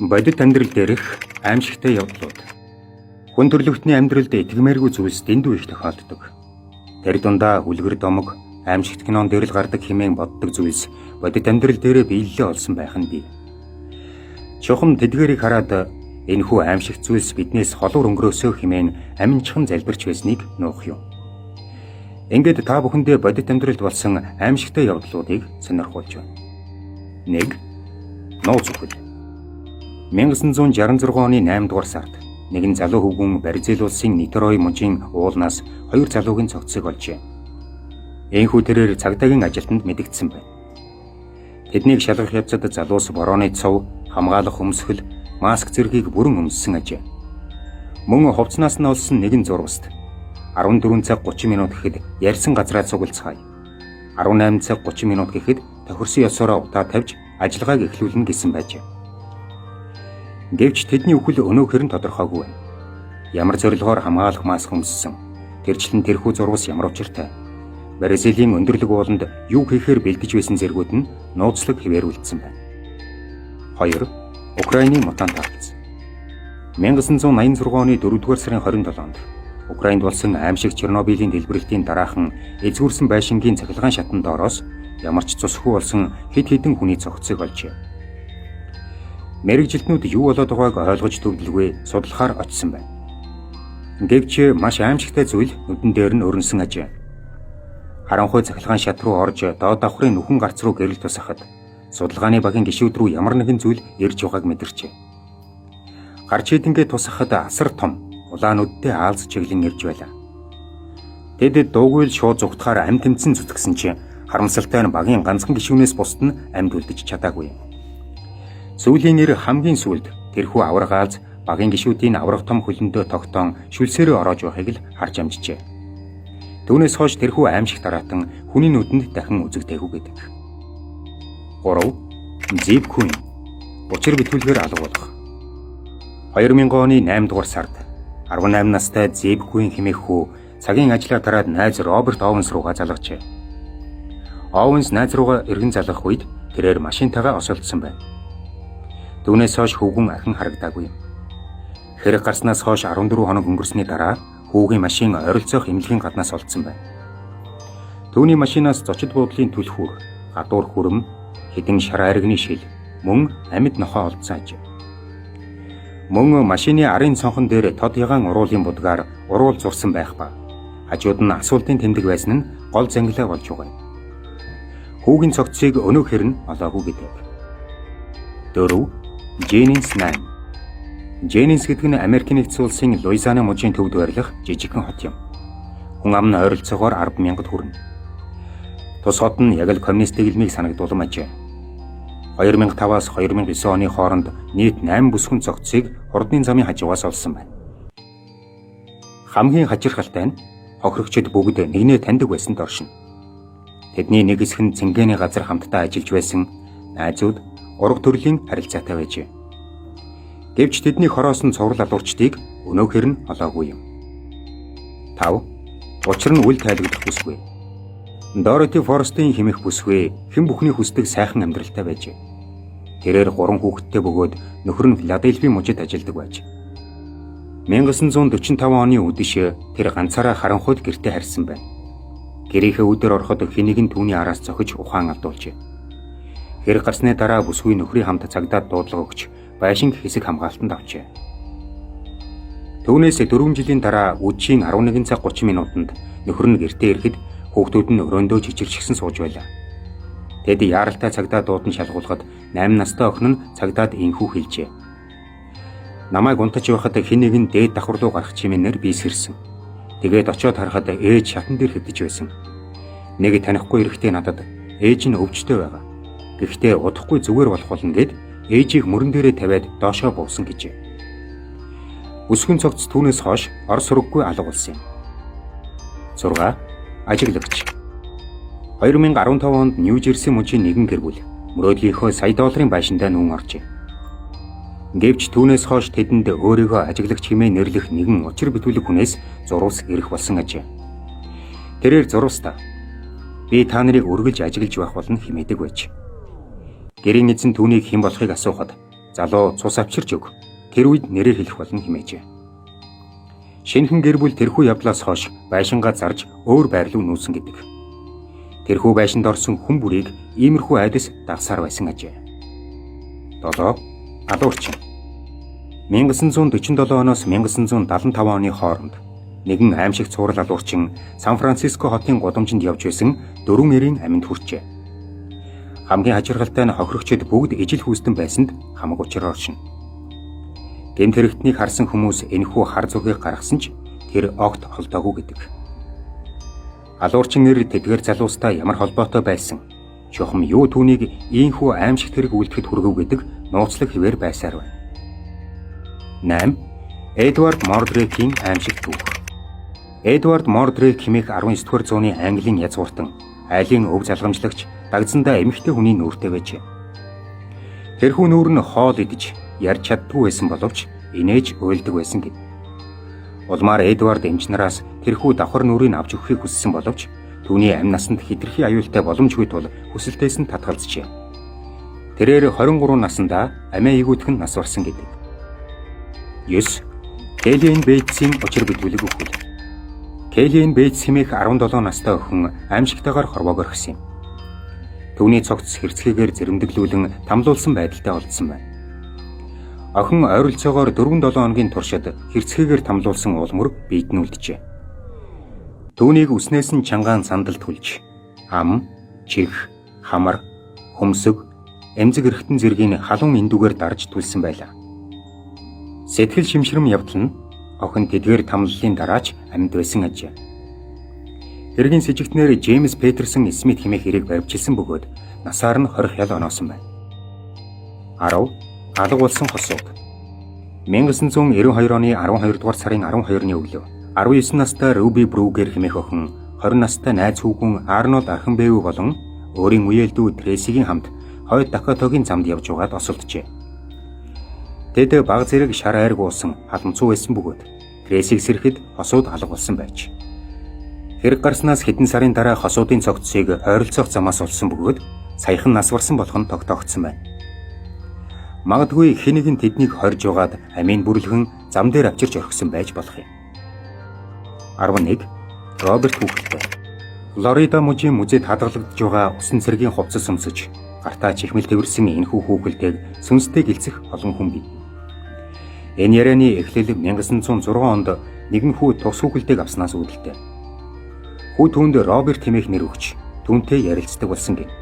Бодит амьдрал дээрх аимшигтай явдлууд. Хүн төрөлхтний амьдралд итгэмээргүй зүйлс дэндүү их тохиолддог. Тэр дундаа үлгэр домог, аимшигт кинон дээр л гардаг хэмээн боддог зүйлс бодит амьдрал дээрээ биелэлээ олсон байх нь бий. Чухам тэдгэрийг хараад энэхүү аимшигт зүйлс биднээс холуур өнгөрөөсөө хэмээн аминчхан залбирч байсныг нуух юм. Ингээд та бүхэндээ бодит амьдралд болсон аимшигтай явдлуудыг сонирхуулж байна. 1. Нууц үхэл. 1966 оны 8 дугаар сард нэгэн залуу хөвгүн Бразил улсын Нитерой мужийн уулнаас хоёр залуугийн цогцсыг олжээ. Энэхүү тэрээр цагдаагийн ажилтнанд мэдэгдсэн байна. Тэднийг шалгах явцад залуус борооны цов, хамгаалах өмсгөл, маск зэргийг бүрэн өмссөн ажээ. Мөн хувцснаас нь олсон нэгэн зурваст 14 цаг 30 минут гэхэд ярьсан газраа цуглацгаая. 18 цаг 30 минут гэхэд тохирсон ёсоороо утаа тавьж ажиллагааг эхлүүлнэ гэсэн байжээ. Гэвч тэдний үхэл өнөөхөр нь тодорхойгүй байна. Ямар зорилгоор хамгаалах маск өмссөн? Тэрчлэн тэрхүү зурвас ямар учиртай? Бразилийн өндөрлөг ууланд юу хийхээр бэлдэж байсан зэргүүд нь нууцлаг хэвээр үлдсэн байна. 2. Украины мутант алц. 1986 оны 4-р сарын 27-нд Украинд болсон аимшиг Чернобылийн дэлбэрэлтийн дараахан эзгүрсэн байшингийн цахилгаан шатан доороос ямар ч цусгүй болсон хэд хэдэн хүний цогцсыг олжээ. Мэргэжилтнүүд юу болоод байгааг ойлгож төвдлгүй судлахаар очсон байна. Гэвч маш аимшигтай зүйл нүдэн дээр нь өрнөсөн ажээ. Харанхуй цахилгаан шат руу орж доод давхрын нүхэн гарц руу гэрэл тусахад судалгааны багийн гишүүд рүү ямар нэгэн зүйл ирж байгааг мэдэрчээ. Гарч хийдэнгээ тусахад асар том улаан нүдтэй аалз чиглэн ирж байлаа. Тэд дуугүй л шууд зүгтахаар амь тэмцэн зүтгэсэн чинь харамсалтай нь багийн ганцхан гишүүнээс бусд нь амьд үлдэж чадаагүй. Сүүлийн эр хамгийн сүүлд тэрхүү аварга аалз багийн гишүүдийн аварга том хөлөндөө тогтоон шүлсээрээ ороож байхыг л харж амжжээ. Түүнээс хойш тэрхүү аимшиг дараатан хүний нүдэнд дахин үзэгдээгүй гэдэг. 3. Зив Куин. Учир битгүүлгээр алга болох. 2000 оны 8 дугаар сард 18 настай Зив Куин хэмээх хүү цагийн ажлаа тараад найз Роберт Оуэнс руугаа залгажээ. Оуэнс найз руугаа эргэн залгах үед тэрээр машинтайгаа осолдсон байна. Түүнээс хойш хөвгүн ахин харагдаагүй юм. Хэрэг гарснаас хойш 14 хоног өнгөрсний дараа хүүгийн машин ойролцоох эмнэлгийн гаднаас олдсон байна. Түүний машинаас зочид буудлын түлхүүр, гадуур хүрм, хэдэн шар айрагны шил, мөн амьд нохой олдсон аж. Мөн машины арын цонхон дээр тод ягаан уруулын будгаар уруул зурсан байх ба хажууд нь асуултын тэмдэг байсан нь гол зангилаа болж байгаа юм. Хүүгийн цогцсыг өнөөхөр нь олоогүй гэдэг. 4. Дженнинс 8. Дженнинс гэдэг нь Америкийн нэгдсэн улсын Луизиана мужийн төвд байрлах жижигхэн хот юм. Хүн ам нь ойролцоогоор 10,000-д хүрнэ. Тус хот нь яг л коммунист дэглэмийг санагдуулан ажээ. 2005-аас 2009 оны хооронд нийт 8 бүсгүйн цогцсыг хурдны замын хажуугаас олсон байна. Хамгийн хачирхалтай нь хохирогчид бүгд нэгнээ таньдаг байсан доршино. Тэдний нэг хэсэг нь цэнгэний газар хамтдаа ажиллаж байсан найзууд, ураг төрлийн харилцаатай байжээ. Гэвч тэдний хороосон цуврал алуурчдыг өнөөхөр нь олоогүй юм. 5. Учир нь үл тайлагдах бүсгүй. Дороти Форстын хэмээх бүсгүй хэн бүхний хүсдэг сайхан амьдралтай байжээ. Тэрээр 3 хүүхэдтэй бөгөөд нөхөр нь Филадельфи мужид ажилладаг байж. 1945 оны үдэш тэр ганцаараа харанхуйд гэртээ харьсан байна. Гэрийнхээ үдээр ороход хэн нэгэн түүний араас цохиж ухаан алдуулжээ. Хэрэг гарсны дараа бүсгүй нөхрийн хамт цагдаад дуудлага өгч байшинг хэсэг хамгаалтанд авчээ. Түүнээс 4 жилийн дараа үдшийн 11 цаг 30 минутанд нөхөр нь гэртээ ирэхэд хүүхдүүд нь өрөөндөө чичирчихсэн сууж байлаа. Тэд яаралтай цагдаа дуудан шалгуулахад 8 настай охин нь цагдаад инхүү хэлжээ. Намайг унтаж байхад хэн нэгэн дээд давхар руу гарах чимээнээр би сэрсэн. Тэгээд очиод харахад ээж шатан дээр хэвтэж байсан. Нэг танихгүй эрэгтэй надад ээж нь өвчтэй байгаа. Гэхдээ удахгүй зүгээр болох болно гээд ээжийг мөрөн дээрээ тавиад доошоо буусан гэжээ. Бүсгүйн цогц түүнээс хойш ор сураггүй алга болсон юм. 6. Ажиглагч. 2015 онд Нью Жерси мужийн нэгэн гэр бүл мөрөөдлийнхөө сая долларын байшиндаа нүүн оржээ. Гэвч түүнээс хойш тэдэнд өөрийгөө ажиглагч хэмээн нэрлэх нэгэн учир битүүлэг хүнээс зурвас ирэх болсон ажээ. Тэрээр зурвастаа би та нарыг үргэлж ажиглаж байх болно хэмээдэг байж. Гэрийн эзэн түүнийг хэн болохыг асуухад Залуу цус авчирч өг. Тэр үед нэрээр хэлэх болно хэмээжээ. Шинэхэн гэр бүл тэрхүү явдлаас хойш байшингаа зарж өөр байр руу нүүсэн гэдэг. Тэрхүү байшинд орсон хүн бүрийг иймэрхүү айдас дагсаар байсан ажээ. 7. Алуурчин. 1947 оноос 1975 оны хооронд нэгэн аимшиг цуврал алуурчин Сан Франциско хотын гудамжинд явж байсан дөрвөн эрийн амьд хүрчээ. Хамгийн хажиргалтай нь хохирогчид бүгд ижил хүүстэн байсанд хамаг учир оршино. Гэмт хэрэгтнийг харсан хүмүүс энэхүү хар зургийг гаргасан ч тэр огт холдоогүй гэдэг. Алуурчин нэр тэдгээр залуустай ямар холбоотой байсан? Чухам юу түүнийг ийхүү аимшигт хэрэг үйлдэхэд хүргэв гэдэг нууцлаг хэвээр байсаар байна. 8. Эдвард Мордрекийн аимшигт түүх. Эдвард Мордрек хэмээх 19-р зууны Английн язгууртан, айлын өв залгамжлагч дагзандаа эмэгтэй хүний нүүртэй байжээ. Тэрхүү нүүр нь хоол идэж ярьж чаддгүй байсан боловч инээж уйлдаг байсан гэв. Улмаар Эдвард эмч нараас тэрхүү давхар нүрийг авч өгөхийг хүссэн боловч түүний амь насанд хэтэрхий аюултай боломжгүй тул хүсэлтээс нь татгалзжээ. Тэрээр 23 наснда амиа эгүүтгэн нас барсан гэдэг. 9. Келлиэн Бейтсийн учир битүүлэг өхөл. Келлиэн Бейтс хэмээх 17 настай охин аимшигтайгаар хорвоог орхисон юм. Түүний цогц хэрцгийгээр зэрэмдэглүүлэн тамлуулсан байдалтай олдсон байна. Охин ойролцоогоор 4-7 хоногийн туршид хэрцгийгээр тамлуулсан уулмөр биед нь үлджээ. Түүнийг үснээс нь чангаан сандал түлж, ам, чих, хамар, хөмсөг, эмзэг эрхтэн зэргийн халуун эндүгээр дарж түлсэн байлаа. Сэтгэл шимшрэм явдал нь охин тэдгээр тамлалын дараач амьд байсан ажээ. Хэргийн сэжигтнэр Джеймс Петерсон Смит хэмээх эрийг баривчилсан бөгөөд насаар нь 20 хял оноосон байна. 10. Алга болсон хосууд. 1992 оны 12 дугаар сарын 12-ны өглөө 19 настай Руби Бругер хэмээх охин 20 настай найз хүүгүн Арнольд Архенбэв болон өөрийн үеэл дүү Тресигийн хамт Хойд Дакотагийн замд явж байгаад осолджээ. Тэд баг зэрэг шар айрг уусан халамцуу байсан бөгөөд Тресиг сэрэхэд хосууд алга болсон байж. Хэрэг гарснаас хэдэн сарын дараа хосуудын цогцсыг ойролцоох замаас олсон бөгөөд саяхан нас барсан болох нь тогтоогдсон байна. Магадгүй хэн нэг нь тэднийг хорж угаад амийг бүрлэхэн зам дээр авчирч орхисон байж болох юм. 11. Роберт хүүхэлтэй. Флорида мужийн музейд хадгалагдж байгаа усан цэргийн хувцас өмсөж гартаа чихмэл тэвэрсэн энэхүү хүүхэлтэйг сүнстэй гэлцэх олон хүн бий. Энэ ярианы эхлэл 1906 онд нэгэн хүү тус хүүхэлтэйг авснаас үүдэлтэй. Хүү түүнд Роберт хэмээх нэр өгч түүнтэй ярилцдаг болсон гэнэ.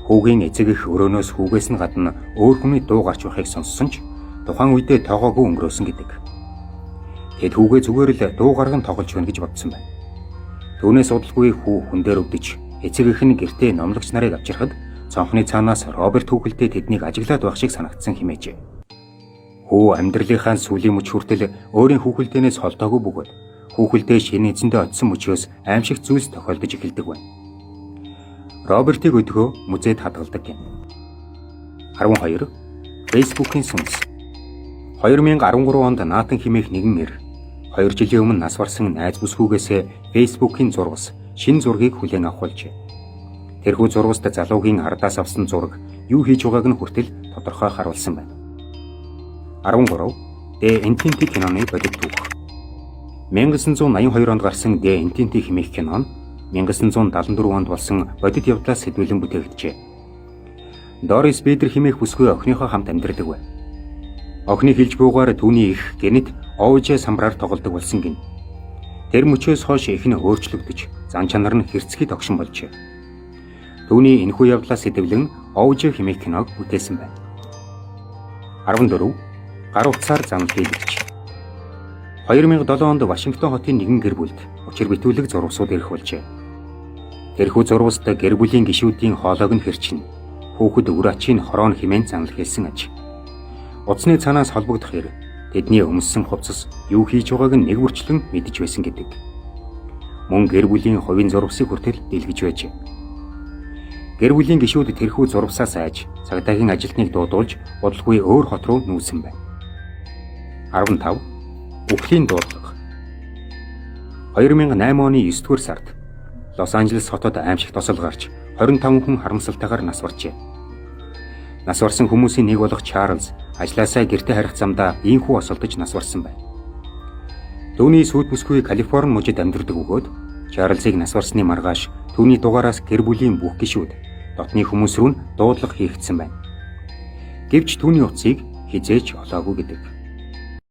Хүүгийн эцэг эх өрөөнөөс хүүгээс нь гадна өөр хүний дуу гарч байхыг сонссон ч тухайн үедээ тоогоогүй өнгөрөөсөн гэдэг. Тэд хүүгээ зүгээр л дуу гарган тоглож байна гэж бодсон байна. Түүнээс удалгүй хүү хүн дээр өвдөж эцэг эх нь гэртээ номлогч нарыг авчирхад цонхны цаанаас Роберт хүүхэлтэй тэднийг ажиглаад байх шиг санагдсан хэмээжээ. Хүү амьдралынхаа сүүлийн мөч хүртэл өөрийн хүүхэлдээнээс холдоогүй бөгөөд хүүхэлдээ шинэ эзэндээ очсон мөчөөс аимшигт зүйлс тохиолдож эхэлдэг байна. Робертыг өдгөө музейд хадгалдаг юм. 12. Facebook-ийн сүнс. 2013 онд Натан хэмээх нэгэн эр 2 жилийн өмнө нас барсан найз бүсгүйгээсээ Facebook-ийн зурвас шинэ зургийг хүлээн авах болжээ. Тэрхүү зурваст залуугийн ардаас авсан зураг юу хийж байгааг нь хүртэл тодорхой харуулсан байна. 13. The Entity киноны бодит түүх. 1982 онд гарсан The Entity хэмээх кино нь 1974 онд болсон бодит явдлаас сэдвлэн бүтээгджээ. Дорис Бейдер хэмээх бүсгүй охиныхоо хамт амьдардаг байв. Охины хэлж буугаар түүний эх гэнэт Оужа самбараар тоглодог болсон гэнэ. Тэр мөчөөс хойш эх нь өөрчлөгдөж, зан чанар нь хэрцгий догшин болжээ. Түүний энэхүү явдлаас сэдвлэн Оужа хэмээх киног бүтээсэн байна. 14. Гар утсаар занал хийлэгч. 2007 онд Вашингтон хотын нэгэн гэр бүлд учир битүүлэг зурвасууд ирэх болжээ. Тэрхүү зурваст гэр бүлийн гишүүдийн хоолойг нь хэрчнэ. Хүүхэд үр ачийн хороо хэмээн занал хийсэн аж. Утасны цаанаас холбогдох эр тэдний өмссөн хувцас юу хийж байгааг нь нэг бүрчлэн мэдэж байсан гэдэг. Мөн гэр бүлийн хувийн зурвасыг хүртэл дэлгэж байжээ. Гэр бүлийн гишүүд тэрхүү зурвасаас айж цагдаагийн ажилтныг дуудуулж удалгүй өөр хот руу нүүсэн байна. 15. Үхлийн дуудлага. 2008 оны 9 дугаар сард Лос Анжелес хотод аимшигт осол гарч 25 хүн харамсалтайгаар нас баржээ. Нас барсан хүмүүсийн нэг болох Чарльз ажлаасаа гэртээ харих замдаа ийнхүү осолдож нас барсан байна. Түүний сүйт бүсгүй Калифорни мужид амьдардаг бөгөөд Чарльзыг нас барсны маргааш түүний дугаараас гэр бүлийн бүх гишүүд дотны хүмүүс рүү нь дуудлага хийгдсэн байна. Гэвч түүний утсыг хэзээ ч олоогүй гэдэг.